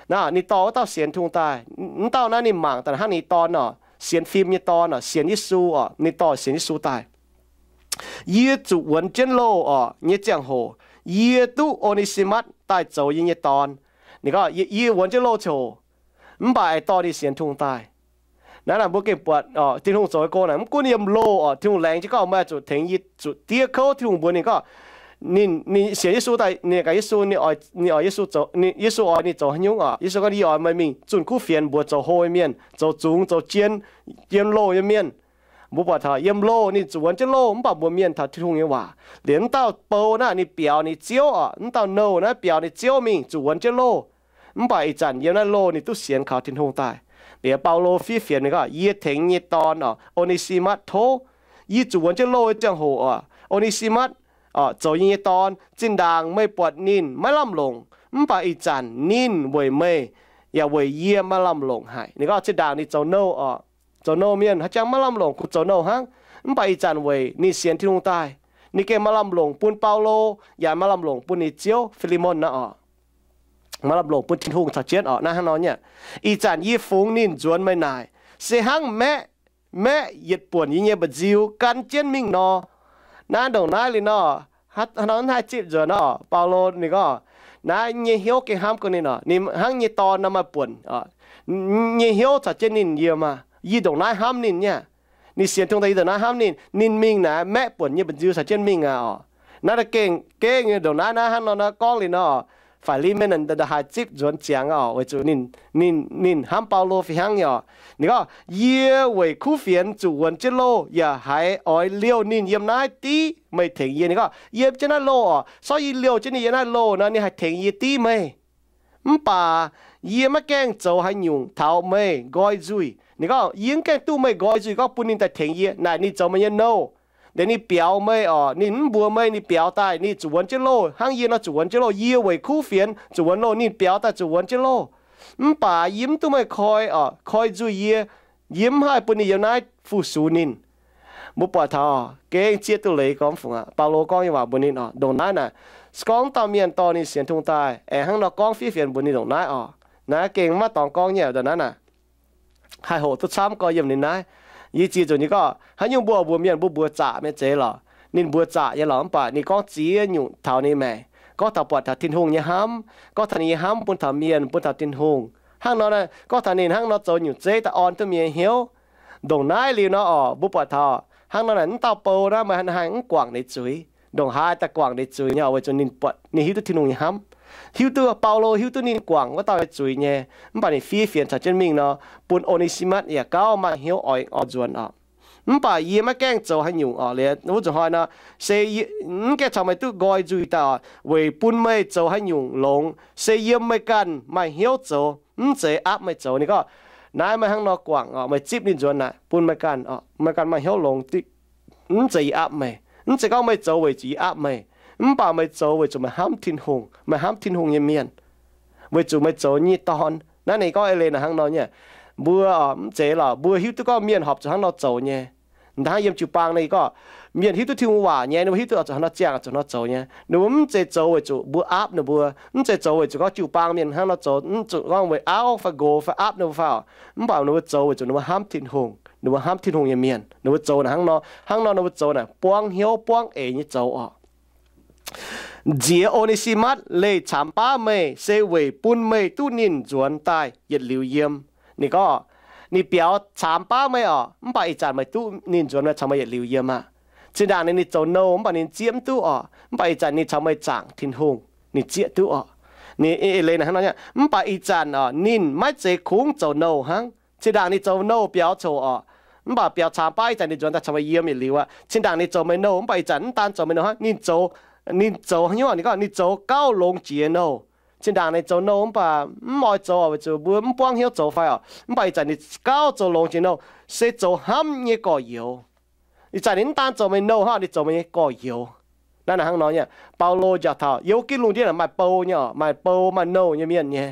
Naaiv ninh dorh wuov dauh sienx Tin-Hungh daaih. Mv dauh naaiv ninh mangc daaih hnangv ninh dorn oc, sienx fim nyei dorn oc, sienx Yesu oc, ninh dorh sienx Yesu daaih. Yie zuqc wuonx jienv loh orqc nyei ziangh hoc, yie duqv O^ne^si^matv daaih zoux yie nyei dorn. Ninh gorngv, Yie wuonx jienv loh ziouc, mv baac aengx dorh ninh sienx Tin-Hungh daaih. Naaiv naaic mbuo gengh buatc Tin-Hungh zoux nyei gong naaic, mv gunv yiem loh orqc, Tin-Hungh laengz jienv gorngv maaih zuqc tengx yie zuqc diev kouv. Tin-Hungh mbuox ninh gorngv, ninh, ninh sienx Yesu daaih, ninh gaax Yesu, ninh oix, Yesu oix ninh zoux haaix nyungc orqc? Yesu gorngv, Yie oix meih mingh zunh kuv fienx mbuox zoux hlo nyei mienh, zoux zungx, zoux jien, yiem loh nyei mienh. Mbuo buatc taux yiem loh ninh zuqc wuonx jienv loh, mv baac mbuox mienh taux Tin-Hungh nyei waac. Liuz mv dauh bou naaiv ninh biaux ninh ziouv orqc, mv dauh nouh naaiv biaux ninh ziouv mingh zuqc wuonx jienv loh. Mv baac ih zanc yiem naaiv loh ninh duqv sienx kaux Tin-Hungh daaih. Bieqc Baulo fiev fienx ninh gorngv, Yie tengx nyei dorn orqc, O^ne^si^matv tov. Yie zuqc wuonx jienv loh nyei ziangh hoc orqc, O^ne^si^matv orqc zoux yie nyei dorn. Zinh ndaangc meih buatc ninh maiv lamh longc, mv baac ih zanc ninh weic meih yaac weic yie maaih lamh longc haic. Ninh gorngv zinh ndaangc ninh zoux nouh orqc, zoux nouh mienh haaix jangx maiv lamh longc, kungx zoux nouh hnangv. Mv baac ih zanc weic ninh sienx Tin-Hungh daaih, ninh gengh maaih lamh longc bun Baulo, yaac maaih lamh longc bun ninh ziouv Fi^li^mon naaiv orqc. Maaih lamh longc bun Tin-Hungh caux jienv orqc. Naaiv hnangv nor nyei. Ih zanc yie fungx ninh nzuonx meih naaic, se hnangv maeqv, maeqv yietc buonc yie nyei mba'nziu gan jienv mingh nor. Naaiv ndongc naaiv liuz nor, hnangv nor haih zipv nzuonx nor, Baulo ninh gorngv, naaiv nyei hnyouv gengh hnamv gong ninh orqc. Ninh hnangv nyei dorn nor maaih buonc nyei hnyouv caux jienv ninh yiem maah. Yie ndongc naaiv hnamv ninh nyei. Ninh sienx Tin-Hungh daaih yie ndongc naaiv hnamv ninh. Ninh mingh naaiv maeqv buonc nyei mba'nziu caux jienv mingh aqv orqc. Naaiv gengh, gengh ndongc naaiv, naaiv hnangv nor naaiv gorngv liuz nor, Fi^li^mon naaiv haih zipv nzuonx ziangx orqc, weic zuqc ninh, ninh, ninh hnamv Baulo fih hnangv nyei orqc. Ninh gorngv, Yie weic kuv fienx zuqc wuonx jienv loh yaac haiz oix liouh ninh yiem naaiv div meih tengx yie. Ninh gorngv, Yiem jienv naaiv loh orqc, sortv yie liouh jienv ninh yiem naaiv loh nor, ninh haih tengx yie div meih. Mv baac yie maiv gaengh zoux haaix nyungc taux meih nqoi nzuih. Ninh gorngv, Yie mv gaengh duqv meih nqoi nzuih gorngv bun ninh daaih tengx yie. Naaic ninh zoux meih nyei nouh, liuz ninh biaux meih orqc, ninh mv mbuox meih, ninh biaux daaih ninh zuqc wuonx jienv loh hnangv yie nor zuqc wuonx jienv loh. Yie weic kuv fienx zuqc wuonx loh, ninh biaux daaih zuqc wuonx jienv loh. Mv baac yie mv duqv meih koi orqc, koi nzuih yie. Yie mv haih bun ninh yiem naaiv fu-sux ninh. Mbuo buatc taux gengh zieqv duqv leiz gorngv fungc aqv. Baulo gorngv nyei waac mbuox ninh orqc, ndongc naaiv naaic, se gorngv dauh mienh dorh ninh sienx Tin-Hungh daaih, aengx hnangv nor gorngv fiev fienx mbuox ninh ndongc naaiv orqc. Naaiv gengh maiv dorngx gorngv nyei, ndongc naaiv naaic, haih hoqc duqv camv gorx yiem ninh naaiv. Yie ziex nzunc nyei gorngv, haaix nyungc mbuo, mbuo mienh mbuo mbuox zaqc mi'aqv zeiz lorqc. Ninh mbuox zaqc nyei lorqc, mv baac ninh gorngv ziex nyungc taux ninh maengc. Gorngv taux buatc taux Tin-Hungh nyei hnamv, gorngv taux ninh nyei hnamv bun taux mienh, bun taux Tin-Hungh. Hnangv nor, gorngv taux ninh hnangv nor zoux nyungc zeiv daaih orn duqv mienh nyei hnyouv. Ndongc naaiv liuz nor orqc, mbuo buatc taux hnangv nor naaic, mv dauh bou naaiv meih hnangv haaix mv guangc ninh zuiz. Ndongc haaix daaih guangc ninh zuiz nyei orqc, weic zuqc ninh buatc, ninh hiuv duqv Tin-Hungh nyei hnamv, hiuv duqv, Baulo hiuv duqv ninh guangc wuov dauh nyei zuiz nyei. Mv baac ninh fiev fienx caux jienv mingh nor, bun O^ne^si^matv yaac gauh maaih hnyouv oix, oix nzuonx orqc. Mv baac yie maiv gaengh zoux haaix nyungc orqc, liuz wuov nzunc hnoi nor, se mv gaengh caux meih duqv nqoi nzuih daaih orqc, weic bun meih zoux haaix nyungc longx, se yiem meih ganh maaih hnyouv zoux, mv zeiz aapv meih zoux. Ninh gorngv, naaiv meih hnangv nor guangc orqc, meih zipv ninh nzuonx naaic, bun meih ganh, meih ganh maaih hnyouv longx, mv zeiz yie aapv meih. Mv zeiz gorngv meih zoux weic zuqc yie aapv meih, mv baac meih zoux weic zuqc meih hnamv Tin-Hungh, meih hnamv Tin-Hungh nyei mienh, weic zuqc meih zoux nyei dorn. Naaiv ninh gorngv eix leiz naaic hnangv nor nyei. Mbuo mv zeiz lorqc, mbuo hiuv duqv gorngv mienh horpc zuqc hnangv nor zoux nyei. Hnangv yiem jiu-baang ninh gorngv, mienh hiuv duqv Tin-Hungh waac nyei, ninh mbuo hiuv duqv zuqc hnangv nor ziangh, zuqc hnangv nor zoux nyei. Ninh mbuo mv zeiz zoux weic zuqc mbuo aapv ninh mbuo, mv zeiz zoux weic zuqc gorngv jiu-baang mienh hnangv nor zoux, mv zuqc gorngv weic auv fai nqox fai aapv ninh mbuo fai orqc. Mv baac ninh mbuo zoux weic zuqc ninh mbuo hnamv Tin-Hungh, ninh mbuo hnamv Tin-Hungh nyei mienh, ninh mbuo zoux naaic hnangv nor, hnangv nor ninh mbuo zoux naaic buangv hnyouv buangv eix nyei zoux orqc. Nziex O^ne^si^matv leih caamx baav meih se weic bun meih duqv ninh nzuonx daaih yietc liuz yiem. Ninh gorngv, ninh biaux caamx baav meih orqc, mv baac ih zanc meih duqv ninh nzuonx daaih caux meih yietc liuz yiem aqv. Zinh ndaangc ninh, ninh zoux nouh mv baac ninh zieqv mv duqv orqc, mv baac ih zanc ninh caux meih zaangc Tin-Hungh, ninh zieqv duqv orqc. Ninh eix leiz naaic hnangv nor nyei. Mv baac ih zanc orqc ninh maiv zeiz kungx zoux nouh hnangv. Zinh ndaangc ninh zoux nouh biaux coc orqc, mv baac biaux caamx baav ih zanc ninh nzuonx daaih caux meih yiem yietc liuz aqv. Zinh ndaangc ninh zoux meih nouh mv baac ih zanc mv daan zoux meih nouh hnangv. Ninh zoux, ninh gorngv ninh zoux gauh longx jiex nouh. Zinh ndaangc ninh zoux nouh mv baac mv oix zoux orqc, weic zuqc mbuo mv buangv hnyouv zoux fai orqc, mv baac ih zanc ninh gauh zoux longx jiex nouh, se zoux hnamv nyei gorx-youz. Ih zanc ninh mv daan zoux meih nouh hnangv, ninh zoux meih nyei gorx-youz. Naaiv naaic hnangv nor nyei. Baulo njaaux taux yiem wuov ginv lungh ndiev maaih bou nyei orqc, maaih bou maaih nouh nyei mienh nyei.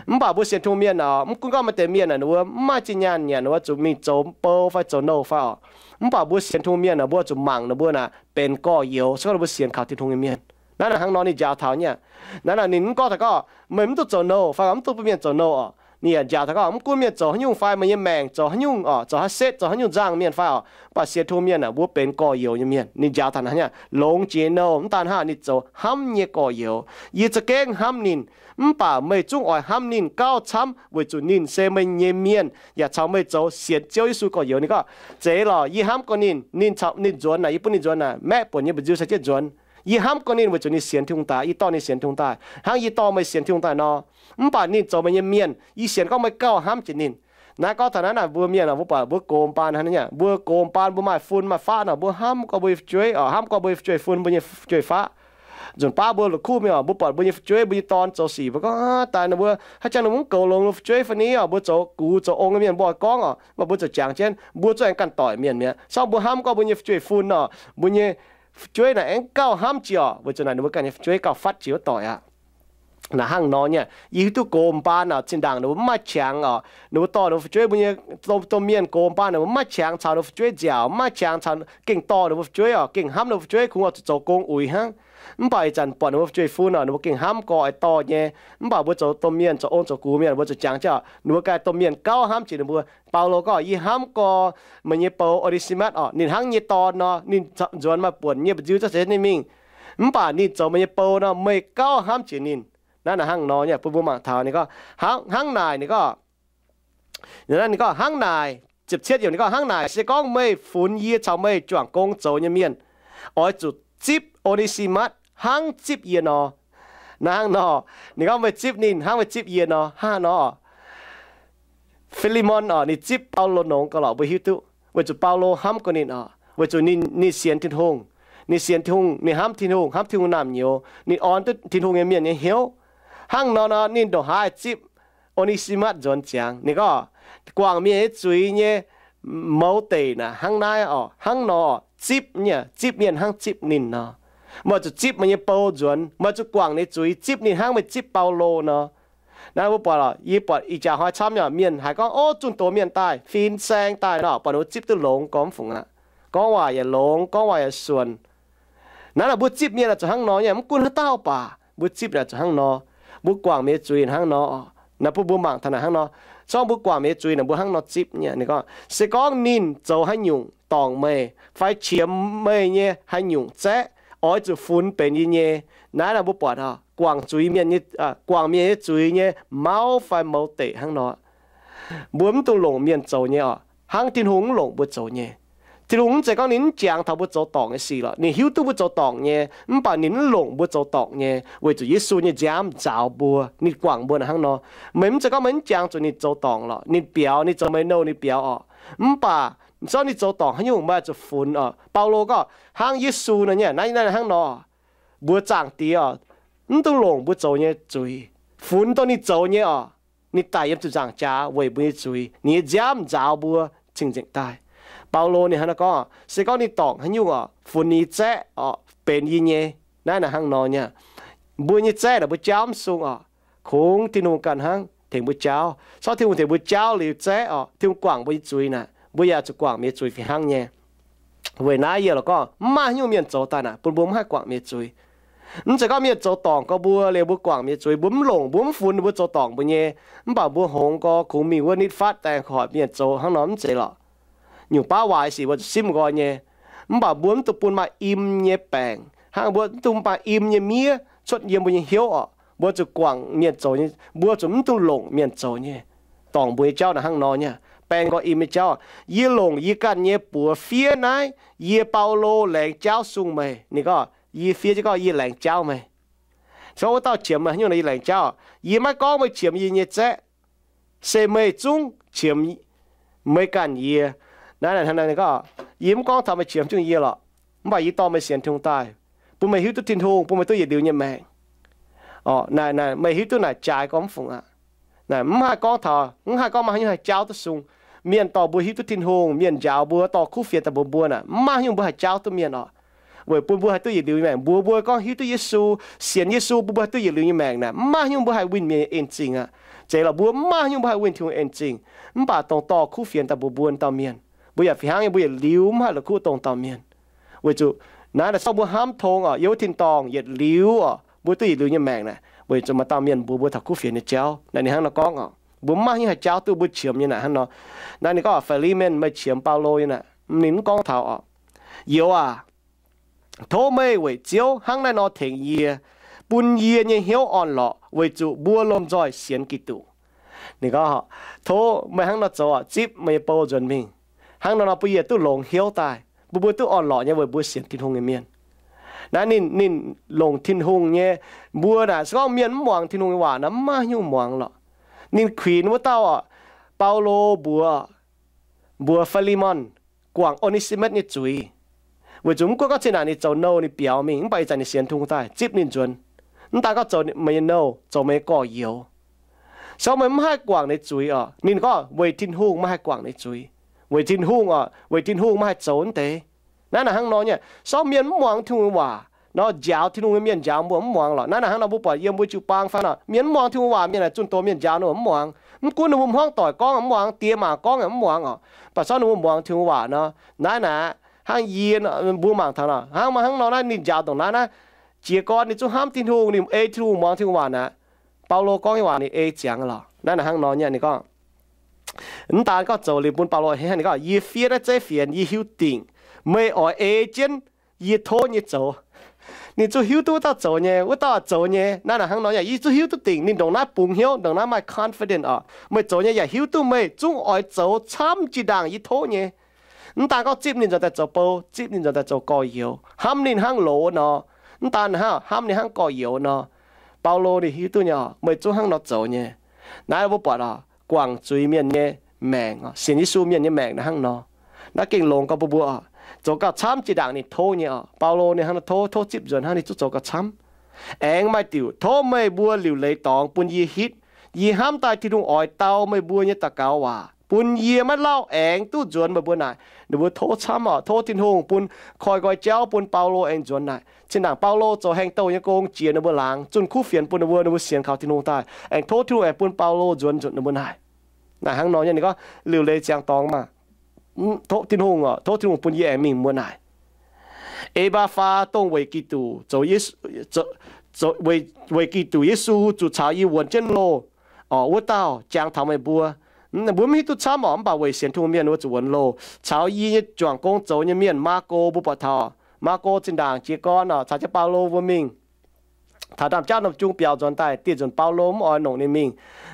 Mv baac mbuo sienx Tin-Hungh mienh orqc, mv gunv gorngv maaih deix mienh naaic ninh mbuo mv maaih zinh nyaanh nyanc, ninh mbuo zuqc mingh zoux bou fai zoux nouh fai orqc, mv baac mbuo sienx Tin-Hungh mienh naaic mbuo zuqc mangc ninh mbuo naaic benx gorx-youz, se gorngv ninh mbuo sienx kaux Tin-Hungh nyei mienh. Naaiv naaic hnangv nor ninh njaaux taux nyei. Naaiv naaic ninh mv gorngv taux gorngv meih mv duqv zoux nouh fai mv duqv bun mienh zoux nouh orqc. Ninh yaac njaaux taux gorngv, mv gunv mienh zoux haaix nyungc fai, meih nyei maengc zoux haaix nyungc oc, zoux haaix setv, zoux haaix nyungc nzangh mienh fai oc, mv baac sienx Tin-Hungh mienh aah, mbuo benx gorx-youz nyei mienh. Ninh njaaux taux hnangv, longx jiex nouh. Mv daan hnangv, ninh zoux hnamv nyei gorx-youz. Yie za'gengh hnamv ninh, mv baac meih zungv oix hnamv ninh gauh camv, weic zuqc ninh se meih nyei mienh yaac caux meih zoux sienx Ziouv Yesu gorx-youz. Ninh gorngv, zeiz lorqc, yie hnamv gorx ninh, ninh caux ninh nzuonx naaic, yie bun ninh nzuonx naaic, maeqv buonc nyei mba'nziu caux jienv nzuonx. Yie hnamv gorx ninh weic zuqc ninh sienx Tin-Hungh daaih, yie dorh ninh sienx Tin-Hungh daaih. Hnangv yie dorh meih sienx Tin-Hungh daaih nor, mv baac ninh zoux meih nyei mienh, yie sienx gorngv meih gauh hnamv jiex ninh. Naaiv gorngv taux naaiv naaic, mbuo mienh oc, mbuo buatc mbuo gox mbaan hnangv nyei, mbuo gox mbaan mbuo maaih fun maaih faqv nor, mbuo hnamv gorx mbuo nyei fu'jueiv oc, hnamv gorx mbuo nyei fu'jueiv-fun, mbuo nyei fu'jueiv-faqv. Nzunc baav mbuo la'kuqv mingh oc, mbuo buatc mbuo nyei fu'jueiv, mbuo nyei dorn zoux sic, mbuo gorngv, Aav, daaih nor mbuo haaix jangx ninh mv goux longx fu'jueiv fai ni oc. Mbuo zoux gux zoux ong nyei mienh mbuo oix gorngv oc, mv baac mbuo zoux jangx jienv, mbuo zuqc aengx ganh doic mienh mi'aqv. Se gorngv mbuo hnamv gorngv mbuo nyei fu'jueiv-fun oc, mbuo nyei fu'jueiv naaic aengx gauh hnamv jiex oc, weic zuqc naaic ninh mbuo ganh nyei fu'jueiv gauh fatv jiex wuov doic aqv. Naaic hnangv nor nyei, yie hiuv duqv gox mbaan oc, zinh ndaangc ninh mbuo mv maaih qangx oc, ninh mbuo dorh ninh mbuo fu'jueiv, mbuo nyei domh, domh mienh gox mbaan ninh mbuo mv maaih qangx caux ninh mbuo fu'jueiv nziaauc, mv maaih qangx caux, gengh dorh ninh mbuo fu'jueiv oc, gengh hnamv ninh mbuo fu'jueiv, kungx oix zuqc zoux gong uix hnangv. Mv baac ih zanc buatc ninh mbuo fu'jueiv-fun oc, ninh mbuo gengh hnamv gorx oix dorh nyei. Mv baac mbuo zoux domh mienh, zoux ong zoux gux mienh, mbuo zoux jangx jienv oc, ninh mbuo ganh domh mienh gauh hnamv jiex ninh mbuo. Baulo gorngv, yie hnamv gorx meih nyei bou O^ne^si^matv oc, ninh hnangv nyei dorn nor, ninh nzuonx maaih buonc nyei mba'nziu za'gengh ninh mingh, mv baac ninh zoux meih nyei bou nor, meih gauh hnamv jiex ninh. Naaiv naaic hnangv nor nyei, bun mbuo mangc taux ninh gorngv, hnangv naaic ninh gorngv, ninh gorngv, hnangv naaic, ziepc cietv yiemc ninh gorngv, hnangv naaic se gorngv meih funx yie caux meih juangc gong zoux nyei mienh, oix zuqc zipv O^ne^si^matv hnangv zipv yie nor. Naaiv hnangv nor, ninh gorngv meih zipv ninh hnangv meih zipv yie nor. Hnangv nor, Fi^li^mon oc, ninh zipv Baulo nongx gauh lorqc, mbuo hiuv duqv weic zuqc Baulo hnamv gorx ninh oc, weic zuqc ninh, ninh sienx Tin-Hungh. Ninh sienx Tin-Hungh, ninh hnamv Tin-Hungh, hnamv Tin-Hungh naamh nyouz, ninh orn duqv Tin-Hungh nyei mienh nyei hnyouv. Hnangv nor nor, ninh ndongc haaix zipv O^ne^si^matv nzuonx ziangx. Ninh gorngv, guangc mienh nyei zuiz nyei mouz deic naaic hnangv naaiv oc, hnangv nor, zipv nyei, zipv mienh hnangv zipv ninh nor. Meih zuqc zipv meih nyei bou nzuonx, meih zuqc guangc ninh nyei zuiz, zipv ninh hnangv meih zipv Baulo nor. Naaiv mbuo buatc, yie buatc ih jaax hnoi camv nyei mienh haiz gorngv, ov, zunh doz mienh daaih, fin-saeng daaih nor, buatc ninh mbuo zipv duqv longx gormx mv fungc aqv. Gorngv waac yaac longx, gorngv waac yaac suonc. Naaiv naaic mbuo zipv mienh naaic zuqc hnangv nor nyei, mv gunv haaix dauh baac mbuo zipv naaic zuqc hnangv nor. Mbuo guangc mienh nyei zuiz hnangv nor. Naaiv bun mbuo mangc taux naaic hnangv nor. Se gorngv mbuo guangc mienh nyei zuiz naaic mbuo hnangv nor zipv nyei. Ninh gorngv, se gorngv ninh zoux haaix nyungc dorngc meih fai qiemx meih nyei haaix nyungc zaeqv, oix zuqc funx benx yie nyei. Naaiv naaic mbuo buatc oc, guangc zuiz mienh nyei, guangc mienh nyei zuiz nyei mauv fai mouz deic hnangv nor. Mbuo mv dungx longc mienh zoux nyei oc, hnangv Tin-Hungh mv longc mbuo zoux nyei. Tin-Hungh mv zeiz gorngv ninh mv jangx taux mbuo zoux dorngc nyei sic lorqc. Ninh hiuv duqv mbuo zoux dorngc nyei, mv baac ninh mv longc mbuo zoux dorngc nyei, weic zuqc Yesu nyei nziaamv nzaaux mbuo. Ninh guangc mbuo naaic hnangv nor. Meih mv zeiz gorngv meih mv jangx zuqc ninh zoux dorngc lorqc. Ninh biaux, ninh zoux meih nouh ninh biaux oc. Mv baac se gorngv ninh zoux dorngc haaix nyungc meih zuqc funx oc. Baulo gorngv hnangv Yesu nor nyei, naaiv hnangv nor, mbuo Zaangc Diex oc, mv dungx longc mbuo zoux nyei zuiz, funx dongh ninh zoux nyei oc. Ninh daic yiem ziepc nzaangc jaax weic mbuo nyei zuiz, ninh nyei nziaamv nzaaux mbuo cing-nzengc daaih. Baulo ninh hnangv naaiv gorngv, se gorngv ninh dorngc haaix nyungc oc, funx ninh nyei zaeqv oc, benx yie nyei. Naaiv naaic hnangv nor nyei. Mbuo nyei zaeqv naaic mbuo jaauv mv sung oc. Kungx Tin-Hungh ganh hnangv tengx mbuo jaauv. Se gorngv Tin-Hungh tengx mbuo jaauv liuz zaeqv oc, Tin-Hungh guangc mbuo nyei zuiz naaic, mbuo yaac zuqc guangc mienh nyei zuiz fih hnangv nyei. Weic naaiv yie lorqc gorngv mv maaih haaix nyungc mienh zoux daaih naaic bun mbuo mv haih guangc mienh nyei zuiz. Mv zeiz gorngv mienh zoux dorngc gorx mbuo liuz mbuo guangc mienh nyei zuiz, mbuo mv longc, mbuo mv funx, mbuo zoux dorngc mbuo nyei, mv baac mbuo hngongx gorx kungx mingh wuov nitv fatv daeng hoic mienh zoux hnangv nor, mv zeiz lorqc. Nyungc baav waaic sic mbuo zuqc simv nqoi nyei. Mv baac mbuo mv dungx bun maaih im nyei baengc, hnangv mbuo mv dungx maaih im nyei miev cuotv yiem mbuo nyei hnyouv oc. Mbuo zuqc guangc mienh zoux nyei, mbuo zuqc mv dungx longc mienh zoux nyei. Dorngc mbuo nyei jauv naaic hnangv nor nyei, baeng nqoi im nyei jauv. Yie longc yie ganh nyei buoz fiev naaiv, yie Baulo, laengz jauv sung meih. Ninh gorngv, yie fiev jienv gorngv, yie laengz jauv meih. Se gorngv wuov dauh qiemx meih haaix nyungc nor, yie laengz jauv. Yie maiv gorngv meih qiemx yie nyei zaeqv, se meih zungv qiemx meih ganh yie. Naaiv, naaiv, naaiv gorngv, yie mv gorngv taux meih qiemx haaix nyungc yie lorqc. Mv baac yie dorh meih sienx Tin-Hungh daaih, bun meih hiuv duqv Tin-Hungh, bun meih duqv yietc liuz nyei maengc. Naaic, naaic meih hiuv duqv naaic jaaix gormx mv fungc aqv. Naaic mv haih gorngv taux, mv haih gorngv maaih haaix nyungc haih jaauv duqv sung. Mienh dorh mbuo hiuv duqv Tin-Hungh, mienh njaaux mbuo, dorh kuv fienx daaih mbuox mbuo naaic, mv maaih haaix nyungc mbuo haih jaauv duqv mienh oc. Weic bun mbuo haih duqv yietc liuz nyei maengc, mbuox mbuo gorngv hiuv duqv Yesu, sienx Yesu bun mbuo haih duqv yietc liuz nyei maengc naaic, mv maaih haaix nyungc mbuo haih winh mienh nyei en-zingh aqv. Zeiz lorqc, mbuo mv maaih haaix nyungc mbuo haih winh Tin-Hungh en-zingh. Mv baac dongh dorh kuv fienx daaih mbuox mbuo dauh mienh, mbuo yaac fih hnangv nyei, mbuo yietc liuz mv haih la'kuqv dongh dauh mienh. Weic zuqc naaiv naaic se gorngv mbuo hnamv tong oc, yiem wuov tin-dorngh yietc liuz oc, mbuo duqv yietc liuz nyei maengc naaic, weic zuqc maaih dauh mienh mbuox mbuo taux kuv fienx nyei jauv. Naaic ninh hnangv nor gorngv oc. Mbuo mv maaih hnyouv haih jaauv duqv mbuo qiemx nyei naaic hnangv nor. Naaiv ninh gorngv, Filimonh, meih qiemx Baulo nyei naaic, ninh mv gorngv taux oc. Youz aac, tov meih weic Ziouv hnangv naaiv nor tengx yie, bun yie nyei hnyouv orn-lorqc weic zuqc mbuo lomh nzoih sienx Giduc. Ninh gorngv, tov meih hnangv nor zoux oc, zipv meih nyei bou nzuonx mingh. Hnangv nor nor bun yie duqv longx hnyouv daaih, bun mbuo duqv orn-lorqc nyei weic mbuo sienx Tin-Hungh nyei mienh. Naaiv ninh, ninh longc Tin-Hungh nyei, mbuo naaic se gorngv mienh mv muangx Tin-Hungh nyei waac nor mv maaih hnyouv muangx lorqc. Ninh kuinx wuov dauh oc, Baulo mbuox, mbuox Filimonh guangc O^ne^si^matv nyei zuiz, weic zuqc mv gunv gorngv zinh ndaangc ninh zoux nouh ninh biaux mingh, mv baac ih zanc ninh sienx Tin-Hungh daaih, zipv ninh nzuonx. Mv daan gorngv zoux meih nyei nouh, zoux meih nyei gorx-youz. Se gorngv meih mv haih guangc ninh zuiz oc, ninh gorngv weic Tin-Hungh maiv haih guangc ninh zuiz. Weic Tin-Hungh oc, weic Tin-Hungh maiv haih zoux wuov deix. Naaiv naaic hnangv nor nyei, se gorngv mienh mv muangx Tin-Hungh nyei waac nor, njaaux Tin-Hungh nyei mienh njaaux mbuo mv muangx lorqc. Naaiv naaic hnangv nor mbuo buatc yiem mbuo jiu-baang fai nor, mienh mv muangx Tin-Hungh waac, mienh naaic zunh doz mienh njaaux ninh mbuo mv muangx. Mv gunv ninh mbuo hmuangv doic gorngv mv muangx, diex maac gorngv yaac mv muangx oc. Mv baac se gorngv ninh mbuo muangx Tin-Hungh waac nor, naaiv naaic hnangv yie, mbuo mangc taux nor, hnangv, hnangv nor naaiv ninh njaaux ndongc naaiv naaiv, jiez gorn ninh zungv hnamv Tin-Hungh, ninh ei Tin-Hungh, muangx Tin-Hungh waac naaic. Baulo gorngv nyei waac ninh ei ziangx lorqc. Naaiv naaic hnangv nor nyei ninh gorngv, mv daan gorngv zoux liuz bun Baulo hnangv, ninh gorngv, yie fiev naaiv zeiv fienx, yie hiuv dingc meih oix ei jienv yie tov nyei zoux. Ninh zungv hiuv duqv wuov dauh zoux nyei, wuov dauh zoux nyei. Naaiv naaic hnangv nor nyei, yie zungv hiuv duqv dingc ninh ndongc naaiv bungx hnyouv, ndongc naaiv maaih confident oc. Meih zoux nyei yaac hiuv duqv meih zungv oix zoux camv jiex ndaangc yie tov nyei. Mv daan gorngv zipv ninh nzuonx daaih zoux bou, zipv ninh nzuonx daaih zoux gorx-youz, hnamv ninh hnangv loz nor, mv daan hnangv, hnamv ninh hnangv gorx-youz nor, Baulo ninh hiuv duqv nyei oc, meih zungv hnangv nor zoux nyei. Naaiv mbuo buatc oc, guangc zuiz mienh nyei maengc, sienx Yesu mienh nyei maengc naaiv hnangv nor. Naaiv gengh longx gorngv bun mbuo oc, zoux gauh camv jiex ndaangc ninh tov nyei oc. Baulo ninh hnangv nor tov, tov zipv nzuonx hnangv, ninh zungv zoux gauh camv. Aengx maaih diuc, tov meih mbuo liuc leiz dorngx bun yie hitv. Yie hnamv daaih Tin-Hungh oix dau meih mbuo nyei daux gaux waac, bun yie maiv lauh aengx duqv nzuonx meih mbuo naaic. Ninh mbuo tov camv oc, tov Tin-Hungh bun koi nqoi jauv bun Baulo aengx nzuonx naaic. Zinh ndaangc Baulo zoux haengh douh nyei gong jiex ninh mbuo laangz, zunh kuv fienx bun ninh mbuo, ninh mbuo sienx kaux Tin-Hungh daaih, aengx tov Tin-Hungh aengx bun Baulo nzuonx nzunc ninh mbuo naaic. Naaic hnangv nor nyei ninh gorngv liuc leiz ziangx dorngx maah, tov Tin-Hungh, tov Tin-Hungh bun yie aengx mingh mbuo naaic. E^mbaa^faa, dongh weic Giduc zoux, weic Giduc Yesu zuqc caux yie wuonx jienv loh, oc, wuov dauh jangx taux meih mbuo. Mbuo mv hiuv duqv camv oc, mv baac weic sienx Tin-Hungh mienh wuov zuqc wuonx loh. Caux yie nyei juangc gong zoux nyei mienh, Maako, mbuo buatc taux Maako zinh ndaangc jiez gorn oc, caux jienv Baulo mbuo mingh taux ndaamv-jaav norm jung biaux nzuonx daaih, dieh nzunc Baulo mv oix nongc ninh mingh.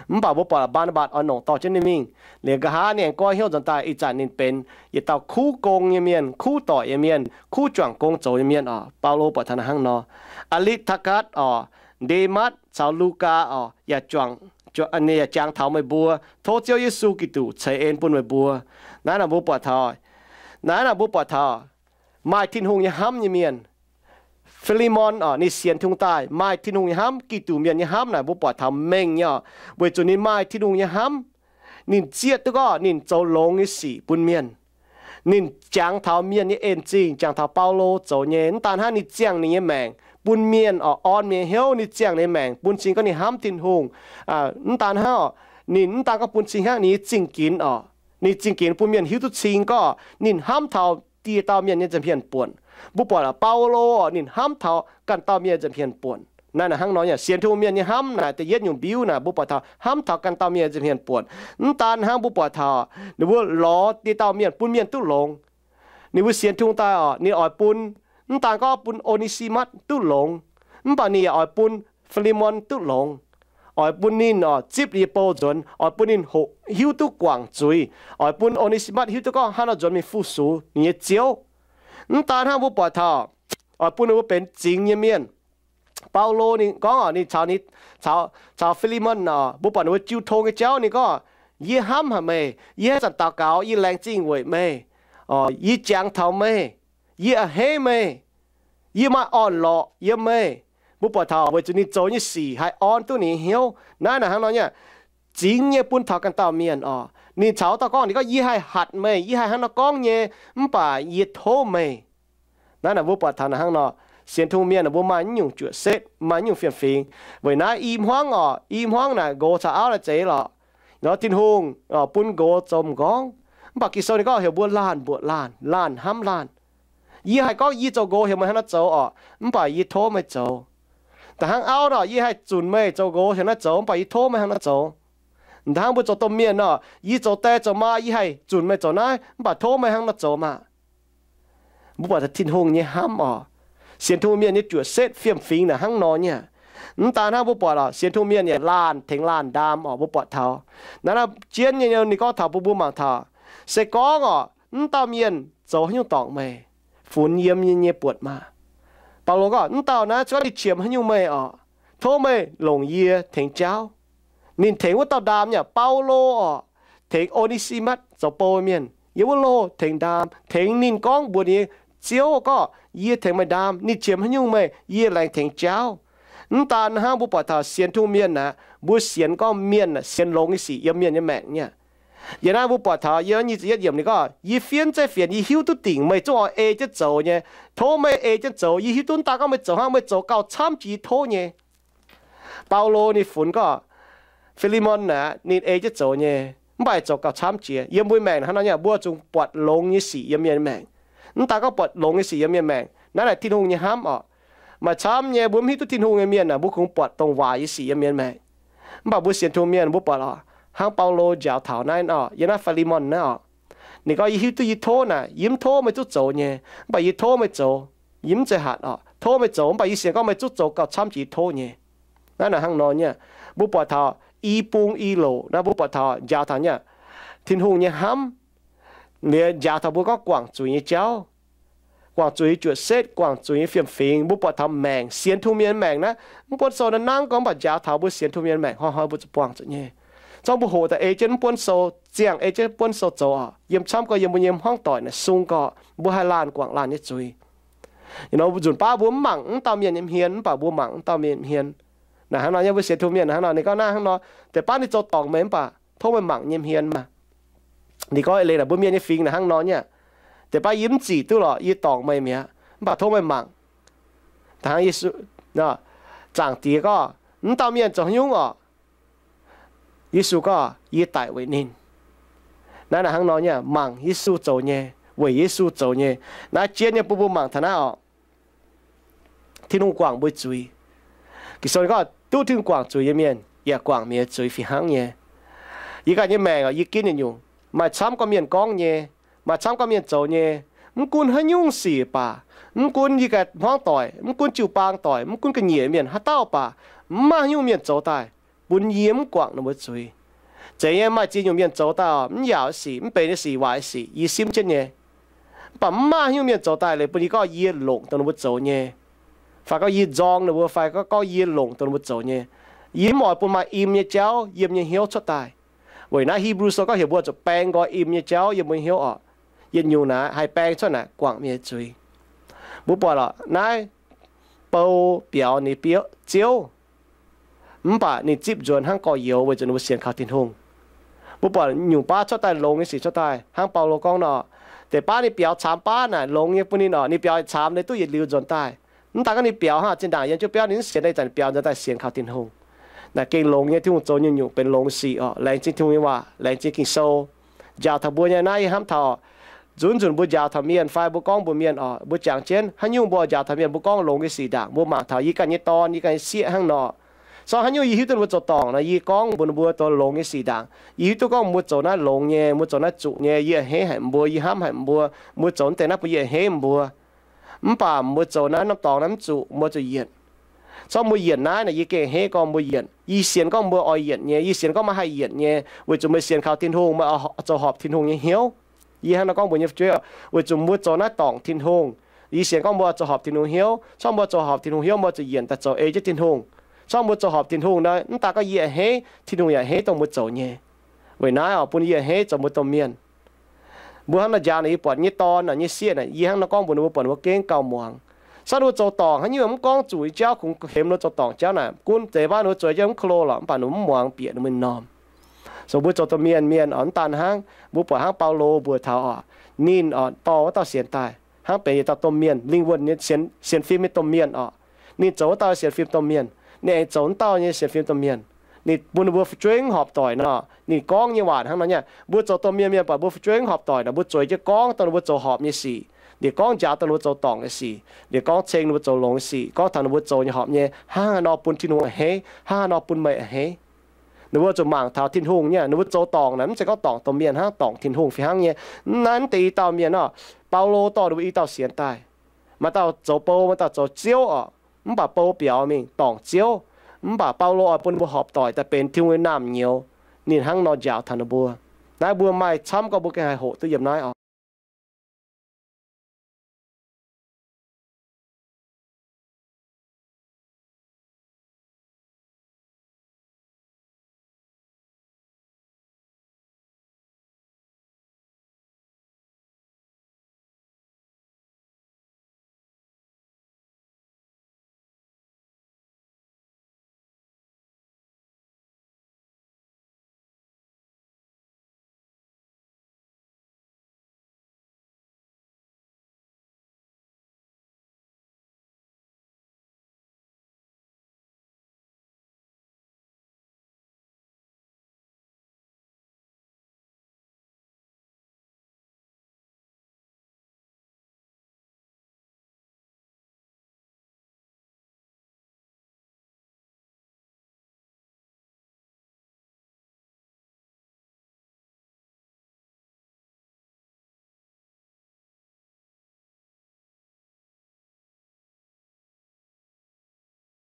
Mv baac mbuo buatc Mbaa^naa^mbatc oix nongc dorh jienv ninh mingh. Liuz nqa'haav ninh aengx goiv hnyouv nzuonx daaih, ih zanc ninh benx yietc dauh kuv gong nyei mienh, kuv doic nyei mienh, kuv juangc gong zoux nyei mienh oc. Baulo buatc taux naaiv hnangv nor. Aa^litv^taa^gatv oc, Ndematv caux Lugaa oc, yaac juangc, yaac jangx taux meih mbuo. Tov Ziouv Yesu Giduc ceix en bun meih mbuo. Naaiv naaic mbuo buatc taux, naaiv naaic mbuo buatc taux maaih Tin-Hungh nyei hnamv nyei mienh. Fi^li^mon oc, ninh sienx Tin-Hungh daaih, maaih Tin-Hungh nyei hnamv, Giduc mienh nyei hnamv naaic mbuo buatc taux mengh nyei oc, weic zuqc ninh maaih Tin-Hungh nyei hnamv. Ninh zieqv duqv gorngv ninh zoux longx nyei sic bun mienh. Ninh jangx taux mienh nyei en-zingh, jangx taux Baulo zoux nyei. Mv daan hnangv, ninh ziangh ninh nyei maengc bun mienh oc, orn mienh hnyouv. Ninh ziangh ninh nyei maengc bun cing gorngv ninh hnamv Tin-Hungh. Mv daan hnangv oc, ninh mv daan gorngv bun cing hnangv, ninh nyei zingh ginx oc, ninh zingh ginx bun mienh hiuv duqv cing gorngv ninh hnamv taux dieh dauh mienh nyei nza'hmien buonc. Mbuo buatc Baulo oc, ninh hnamv taux ganh dauh mienh nza'hmien buonc. Naaiv naaic hnangv nor nyei, sienx Tin-Hungh mienh nyei hnamv naaic da'yietv nyungc mbiuv naaic mbuo buatc taux hnamv taux ganh dauh mienh nza'hmien buonc. Mv daan hnangv, mbuo buatc taux ninh mbuo lorz dieh dauh mienh bun mienh duqv longx. Ninh mbuo sienx Tin-Hungh daaih oc, ninh oix bun, mv daan gorngv bun O^ne^si^matv duqv longx, mv baac ninh yaac oix bun Fi^li^mon duqv longx. Oix bun ninh oc, zipv ninh nyei bou nzuonx, oix bun ninh hoqc hiuv duqv guangc zuiz, oix bun O^ne^si^matv hiuv duqv gorngv hnangv nor nzuonx mingh fu-sux ninh nyei ziouv. Mv daan hnangv, mbuo buatc taux oix bun ninh mbuo benx zingx nyei mienh. Baulo ninh gorngv oc, ninh caux, caux Fi^li^mon oc, mbuo buatc ninh mbuo jiu tong nyei jauv, ninh gorngv, yie hnamv haic meih, yie haaix zanc daux gaux yie laengz zingh weic meih, yie jangx taux meih, yie a'hneiv meih, yie maaih orn-lorqc yiem meih. Mbuo buatc taux weic zuqc ninh zoux nyei sic haih orn duqv ninh nyei hnyouv. Naaiv naaic hnangv nor nyei, zingx nyei bun taux ganh dauh mienh oc. Ninh caux dauh gorngv, ninh gorngv, yie haih hatc meih, yie haih hnangv nor gorngv nyei, mv baac yie tov meih. Naaiv naaic mbuo buatc taux naaic hnangv nor, sienx Tin-Hungh mienh mbuo maaih nyungc juoqc setv, maaih nyungc fiem-fingx. Weic naaiv i hmuangv oc, i hmuangv naaic nqox caux auv naaiv zeiz lorqc. Nor Tin-Hungh bun nqox zoux m'nqorngv. Mv baac Ging-Sou ninh gorngv heuc mbuo laanh mbuoqc laanh, laanh hnamv laanh. Yie haih gorngv yie zoux nqox heuc meih hnangv naaiv zoux oc, mv baac yie tov meih zoux. Da'hnangv auv nor, yie haih zunc meih zoux nqox heuc naaiv zoux, mv baac yie tov meih hnangv naaiv zoux. Hnangv mbuo zoux domh mienh nor, yie zoux die zoux maa, yie haih zunc meih zoux naaiv, mv baac tov meih hnangv nor zoux maah! Mbuo buatc taux Tin-Hungh nyei hnamv oc. Sienx Tin-Hungh mienh nyei juoqc-setv fiem-fingx naaic hnangv nor nyei aqv. Mv daan hnangv mbuo buatc oc, sienx Tin-Hungh mienh yaac laanh tengx laanh ndaam oc. Mbuo buatc taux naaiv, naaiv jienv nyei ninh gorngv taux bun mbuo mangc taux, se gorngv oc, mv dauh mienh zoux haaix nyungc dorngc meih, funx yiem yie nyei buonc maah! Baulo gorngv, mv dauh naaiv se gorngv ninh qiemx haaix nyungc meih oc, tov meih longc yie tengx jauv. Ninh tengx wuov dauh ndaam nyei aqv, Baulo oc, tengx O^ne^si^matv zoux bou mienh yiem wuov loh tengx ndaam, tengx ninh gorngv mbuox ninh nyei ziouv gorngv, yie tengx meih ndaam. Ninh qiemx haaix nyungc meih, yie laengz tengx jauv. Mv daan hnangv mbuo buatc taux sienx Tin-Hungh mienh aqv, mbuo sienx gorngv mienh aah, sienx longx nyei sic yiem mienh nyei maengc nyei aqv. Yiem naaiv mbuo buatc taux yiem nyic ziepc yietv yiemc ninh gorngv, yie fiev mv zeiz fienx, yie hiuv duqv dingc meih zungv oix ei jienv zoux nyei. Tov meih ei jienv zoux. Yie hiuv duqv mv daan gorngv meih zoux hnangv, meih zoux gauh camv jiex yie tov nyei. Baulo ninh funx gorngv Fi^li^mon naaic, ninh ei jienv zoux nyei, mv baac zoux gauh camv jiex. Yiem mbuo maengc hnangv nor nyei, mbuo zuqc buatc longx nyei sic yiem mienh maengc. Mv daan gorngv buatc longx nyei sic yiem mienh maengc, naaiv naaic Tin-Hungh nyei hnamv oc. Maaih camv nyei mbuo mv hiuv duqv Tin-Hungh nyei mienh aah, mbuo kungx buatc dongh waaic nyei sic yiem mienh maengc. Mv baac mbuo sienx Tin-Hungh mienh mbuo buatc oc, hnangv Baulo njaaux taux naaiv oc, yiem naaiv Fi^li^mon naaiv oc, ninh gorngv, yie hiuv duqv yie tov naaic, yie mv tov meih zungv zoux nyei, mv baac yie tov meih zoux. Yie mv zeiz hatc oc, tov meih zoux, mv baac yie sienx gorngv meih zungv zoux gauh camv jiex yie tov nyei. Naaiv naaic hnangv nor nyei. Mbuo buatc taux i bung i loc naaiv, mbuo buatc taux njaaux taux nyei Tin-Hungh nyei hnamv, liuz njaaux taux mbuo gorngv guangc zuiz nyei jauv, guangc zuiz nyei juoqc setv, guangc zuiz nyei fiem-fingx. Mbuo buatc taux maengc, sienx Tin-Hungh mienh maengc naaiv, mv buonv sou naaiv nangv gorngv mv baac njaaux taux mbuo sienx Tin-Hungh mienh maengc hnoi-hnoi mbuo zuqc buangh zuqc nyei. Zorqv mbuo hoqc daaih ei jienv mv buonv sou, ziangh ei jienv mv buonv sou zoux oc, yiem camv gorx yiem mbuo nyei hmuangv doic naaic sung gorx, mbuo haih laanh guangc laanh nyei zuiz. Nzunc baav mbuo mv mangc mv dauh mienh nyei hmien, mv baac mbuo mangc mv dauh mienh nyei hmien. Naaic hnangv nor nyei, mbuo sienx Tin-Hungh mienh hnangv nor, ninh gorngv naaiv hnangv nor, deix baav ninh zoux dorngc meih mv baac tov meih mangc nyei hmien maah! Ninh gorngv eix leiz naaic mbuo mienh nyei fingx naaic hnangv nor nyei aqv. Deix baav yie mv zic duqv lorqc, yie dorngc meih mi'aqv, mv baac tov meih mangc. Hnangv Yesu, Zaangc Diex gorngv, mv dauh mienh zoux haaix nyungc oc, Yesu gorngv, yie daic weic ninh. Naaiv naaic hnangv nor nyei aqv, mangc Yesu zoux nyei, weic Yesu zoux nyei. Naaiv jienv nyei bun mbuo mangc taux naaiv oc. Tin-Hungh guangc mbuo zuiz. Ging-Sou gorngv, duqv Tin-Hungh guangc zuiz nyei mienh yaac guangc mienh nyei zuiz fih hnangv nyei. Yie ganh nyei maengc oc, yie ginv nyungc-nyungc, maaih camv gorngv mienh gorngv nyei, maaih camv gorngv mienh zoux nyei. Mv gunv haaix nyungc sic baac, mv gunv yie ganh hmuangv doic, mv gunv jiu-baang doic, mv gunv ga'nyiec mienh haaix dauh baac, mv maaih haaix nyungc mienh zoux daaih bun yie mv guangc ninh mbuo zuiz. Zeiz nyei, maaih ziex nyungc mienh zoux daaih oc, mv yaauc sic, mv benx nyei sic, waaic sic, yie simv jienv nyei. Mv baac mv maaih haaix nyungc mienh zoux daaih leiz bun yie gorngv yie longc dongh ninh mbuo zoux nyei, fai gorngv yie nzorng ninh mbuo, fai gorngv yie longc dongh ninh mbuo zoux nyei. Yie mv oix bun maaih im nyei jauv, yiem nyei hnyouv cuotv daaih. Weic naaiv Hipv^lu Sou gorngv heuc mbuo zuqc baeng nqoi im nyei jauv yiem mbuo hnyouv oc. Yietc nyungc naaic haih baeng cuotv naaic guangc mienh nyei zuiz. Mbuo buatc lorqc, naaiv bou biaux ninh biouv ziouv, mv baac ninh zipv nzuonx hnangv gorx-youz weic zuqc ninh mbuo sienx kaux Tin-Hungh. Mbuo buatc nyungc baav cuotv daaih longx nyei sic cuotv daaih, hnangv Baulo gorngv nor, deix baav ninh biaux caamx baav naaic longx nyei bun ninh oc, ninh biaux caamx ninh duqv yietc liuz nzuonx daaih. Mv daan gorngv ninh biaux hnangv zinh ndaangc yiem jienv biauv ninh mv sienx daaih, ih zanc biaux nzuonx daaih sienx kaux Tin-Hungh. Naaic gengh longx nyei, Tin-Hungh zoux nyungc-nyungc benx longx sic oc. Laengz zingh Tin-Hungh nyei waac, laengz zingh Ging-Sou njaaux taux mbuo nyei. Naaiv yie hnamv taux nzunc nzunc mbuo njaaux taux mienh fai mbuo gorngv mbuox mienh oc, mbuo jangx jienv haaix nyungc mbuo njaaux taux mienh, mbuo gorngv longx nyei sic ndaangc, mbuo mangc taux yie ganh nyei dorn, yie ganh nyei sieqv hnangv nor. Sorng haaix nyungc yie hiuv duqv ninh mbuo zoux dorngc nor, yie gorngv mbuox ninh mbuo zoux longx nyei sic ndaangc. Yie hiuv duqv gorngv mbuo zoux naaiv longx nyei, mbuo zoux naaiv zuqc nyei, yie a'hneiv haic mbuo, yie hnamv haic mbuo, mbuo zoux naaiv deix naaiv bun yie a'hneiv mbuo. Mv baac mbuo zoux naaiv norm dorngx naaiv mv zuqc, mbuo zuqc yienc. Sorng mbuo yienc naaiv naaic, yie gengh a'hneiv gorngv mbuo yienc. Yie sienx gorngv mbuo oix yienc nyei, yie sienx gorngv maiv haih yienc nyei, weic zuqc meih sienx kaux Tin-Hungh, meih zoux horpc Tin-Hungh nyei hnyouv. Yie hnangv nor gorngv mbuox nyei fu'jueiv, weic zuqc mbuo zoux naaiv dorngc Tin-Hungh. Yie sienx gorngv mbuo zoux horpc Tin-Hungh hnyouv. Sorng mbuo zoux horpc Tin-Hungh hnyouv, mbuo zuqc yienc daaih zoux ei jienv Tin-Hungh. Sorng mbuo zoux horpc Tin-Hungh nor, mv daan gorngv yie a'hneiv, Tin-Hungh yaac a'hneiv dongh mbuo zoux nyei. Weic naaiv oc, bun yie a'hneiv zoux mbuo domh mienh. Mbuo hnangv nor njaaux naaic, yie buatc nyei dorn naaic, nyei sieqv naaic, yie hnangv nor gorngv mbuox ninh mbuo, buatc ninh mbuo gengh gauh muangx. Sorng ninh mbuo zoux dorngc haaix nyungc mv gorngv zuqc nyei jauv, kungx hemx ninh mbuo zoux dorngc jauv naaic, gunv deix baav ninh mbuo zueiz jienv mv ko lo lorqc, mv baac ninh mbuo mv muangx bieqc ninh mbuo nyei norm. So mbuo zoux domh mienh mienh oc, mv daan hnangv, mbuo buatc hnangv Baulo mbuox taux oc, ninh oc dorh wuov dauh sienx daaih hnangv benx yietc dauh domh mienh, lingh wuonh nyei sienx, sienx fim nyei domh mienh oc. Ninh zoux wuov dauh sienx fim domh mienh, ninh aengx zoux wuov dauh nyei sienx fim domh mienh. Ninh bun ninh mbuo fu'jueiv horpc doic nor, ninh gorngv nyei waac hnangv nor nyei. Mbuo zoux domh mienh mienh, buatc mbuo fu'jueiv horpc doic nor, mbuo zueiz jienv gorngv dongh ninh mbuo zoux horpc nyei sic. Ninh gorngv njaaux dongh ninh mbuo zoux dorngc nyei sic. Ninh gorngv ceng ninh mbuo zoux longx nyei sic, gorngv taux ninh mbuo zoux nyei horpc nyei, hnangv haaix nor bun Tin-Hungh a'hneiv, hnangv haaix nor bun meih a'hneiv. Ninh mbuo zuqc mangc taux Tin-Hungh nyei. Ninh mbuo zoux dorngc naaic mv zeiz gorngv dorngc domh mienh hnangv, dorngc Tin-Hungh fih hnangv nyei. Naaiv deix i dauh mienh orqc, Baulo dorh ninh mbuo i dauh sienx daaih. Maaih dauh zoux bou, maaih dauh zoux ziouv orqc. Mv baac bou biaux mingh dorngc ziouv. Mv baac Baulo oix bun ninh mbuo horpc doic daaih benx Tin-Hungh nyei naamh nyouz. Ninh hnangv nor njaaux taux ninh mbuo. Naaiv mbuo maaih camv gorngv mbuo gengh haih hoqc duqv yiem naaiv orqc.